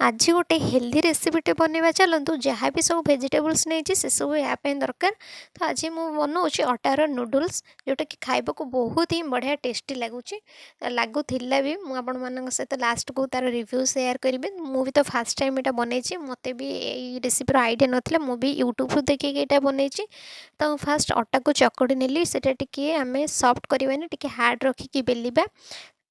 ଆଜି ଗୋଟେ ହେଲ୍ଦି ରେସିପିଟେ ବନେଇବା ଚାଲନ୍ତୁ। ଯାହା ବି ସବୁ ଭେଜିଟେବୁଲ୍ସ ନେଇଛି, ସେସବୁ ଏହା ପାଇଁ ଦରକାର। ତ ଆଜି ମୁଁ ବନଉଛି ଅଟାର ନୁଡ଼ୁଲ୍ସ, ଯେଉଁଟାକି ଖାଇବାକୁ ବହୁତ ହିଁ ବଢ଼ିଆ ଟେଷ୍ଟି ଲାଗୁଛି, ଲାଗୁଥିଲା ବି। ମୁଁ ଆପଣମାନଙ୍କ ସହିତ ଲାଷ୍ଟକୁ ତା'ର ରିଭ୍ୟୁ ସେୟାର କରିବି। ମୁଁ ବି ତ ଫାର୍ଷ୍ଟ ଟାଇମ୍ ଏଇଟା ବନେଇଛି। ମୋତେ ବି ଏଇ ରେସିପିର ଆଇଡ଼ିଆ ନଥିଲା। ମୁଁ ବି ୟୁଟ୍ୟୁବରୁ ଦେଖିକି ଏଇଟା ବନେଇଛି। ତ ଫାର୍ଷ୍ଟ ଅଟାକୁ ଚକଡ଼ି ନେଲି। ସେଇଟା ଟିକିଏ ଆମେ ସଫ୍ଟ କରିବାନି, ଟିକେ ହାର୍ଡ଼ ରଖିକି ବେଲିବା।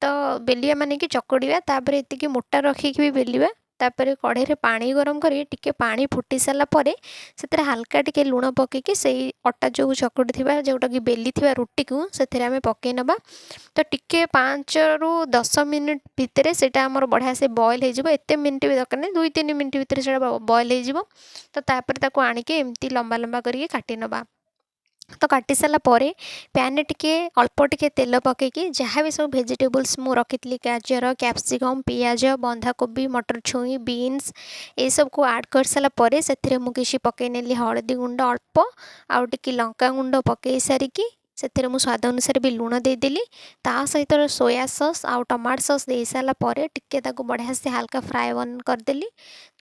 ତ ବେଲିବା ମାନେ କି ଚକଡ଼ିବା। ତାପରେ ଏତିକି ମୋଟା ରଖିକି ବି ବେଲିବା। ତାପରେ କଢ଼େଇରେ ପାଣି ଗରମ କରି, ଟିକେ ପାଣି ଫୁଟି ସାରିଲା ପରେ ସେଥିରେ ହାଲକା ଟିକେ ଲୁଣ ପକାଇକି ସେଇ ଅଟା ଯେଉଁ ଚକଟି ଥିବା, ଯେଉଁଟାକି ବେଲିଥିବା ରୁଟିକୁ ସେଥିରେ ଆମେ ପକାଇ ନେବା। ତ ଟିକେ 5ରୁ 10 ମିନିଟ୍ ଭିତରେ ସେଇଟା ଆମର ବଢ଼ିଆ ସେ ବଏଲ୍ ହେଇଯିବ। ଏତେ ମିନିଟ୍ ବି ଦରକାର ନାହିଁ, 2-3 ମିନିଟ୍ ଭିତରେ ସେଇଟା ବଏଲ୍ ହେଇଯିବ। ତ ତାପରେ ତାକୁ ଆଣିକି ଏମିତି ଲମ୍ବା ଲମ୍ବା କରିକି କାଟି ନେବା। ତ କାଟି ସାରିଲା ପରେ ପ୍ୟାନ୍ରେ ଟିକେ ଅଳ୍ପ ଟିକେ ତେଲ ପକାଇକି ଯାହା ବି ସବୁ ଭେଜିଟେବୁଲ୍ସ ମୁଁ ରଖିଥିଲି, ଗାଜର, କ୍ୟାପ୍ସିକମ୍, ପିଆଜ, ବନ୍ଧାକୋବି, ମଟର ଛୁଇଁ, ବିନ୍ସ, ଏସବୁକୁ ଆଡ଼୍ କରିସାରିଲା ପରେ ସେଥିରେ ମୁଁ କିଛି ପକାଇ ନେଲି ହଳଦୀ ଗୁଣ୍ଡ ଅଳ୍ପ ଆଉ ଟିକେ ଲଙ୍କା ଗୁଣ୍ଡ। ପକାଇ ସାରିକି ସେଥିରେ ମୁଁ ସ୍ୱାଦ ଅନୁସାରେ ବି ଲୁଣ ଦେଇଦେଲି। ତା ସହିତ ସୋୟା ସସ୍ ଆଉ ଟମାଟୋ ସସ୍ ଦେଇସାରିଲା ପରେ ଟିକେ ତାକୁ ବଢ଼ିଆ ସେ ହାଲକା ଫ୍ରାଏ ବନ୍ କରିଦେଲି।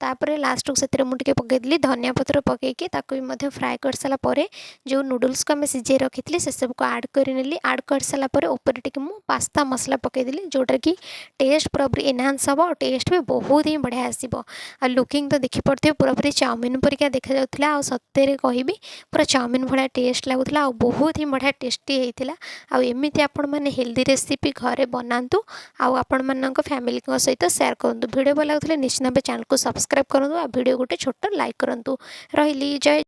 ତାପରେ ଲାଷ୍ଟକୁ ସେଥିରେ ମୁଁ ଟିକେ ପକାଇଦେଲି ଧନିଆ ପତ୍ର। ପକାଇକି ତାକୁ ବି ମଧ୍ୟ ଫ୍ରାଏ କରିସାରିଲା ପରେ ଯେଉଁ ନୁଡ଼ୁଲ୍ସକୁ ଆମେ ସିଝେଇ ରଖିଥିଲି, ସେସବୁକୁ ଆଡ଼୍ କରିନେଲି। ଆଡ଼୍ କରିସାରିଲା ପରେ ଉପରେ ଟିକେ ମୁଁ ପାସ୍ତା ମସଲା ପକାଇଦେଲି, ଯେଉଁଟାକି ଟେଷ୍ଟ ପୁରାପୁରି ଏନହାନ୍ସ ହେବ ଆଉ ଟେଷ୍ଟ ବି ବହୁତ ହିଁ ବଢ଼ିଆ ଆସିବ। ଆଉ ଲୁକିଂ ତ ଦେଖିପାରୁଥିବେ, ପୁରାପୁରି ଚାଉମିନ୍ ପରିକା ଦେଖାଯାଉଥିଲା। ଆଉ ସତରେ କହିବି, ପୁରା ଚାଉମିନ୍ ଭଳିଆ ଟେଷ୍ଟ ଲାଗୁଥିଲା ଆଉ ବହୁତ ହିଁ ବଢ଼ିଆ ଟେଷ୍ଟି ହେଇଥିଲା। ଆଉ ଏମିତି ଆପଣମାନେ ହେଲ୍ଦି ରେସିପି ଘରେ ବନାନ୍ତୁ ଆଉ ଆପଣମାନଙ୍କ ଫ୍ୟାମିଲିଙ୍କ ସହିତ ସେୟାର କରନ୍ତୁ। ଭିଡ଼ିଓ ଭଲ ଲାଗୁଥିଲେ ନିଶ୍ଚିତ ଭାବେ ଚ୍ୟାନେଲକୁ ସବସ୍କ୍ରାଇବ୍ କରନ୍ତୁ ଆଉ ଭିଡ଼ିଓ ଗୋଟେ ଛୋଟ ଲାଇକ୍ କରନ୍ତୁ। ରହିଲି, ଜୟ।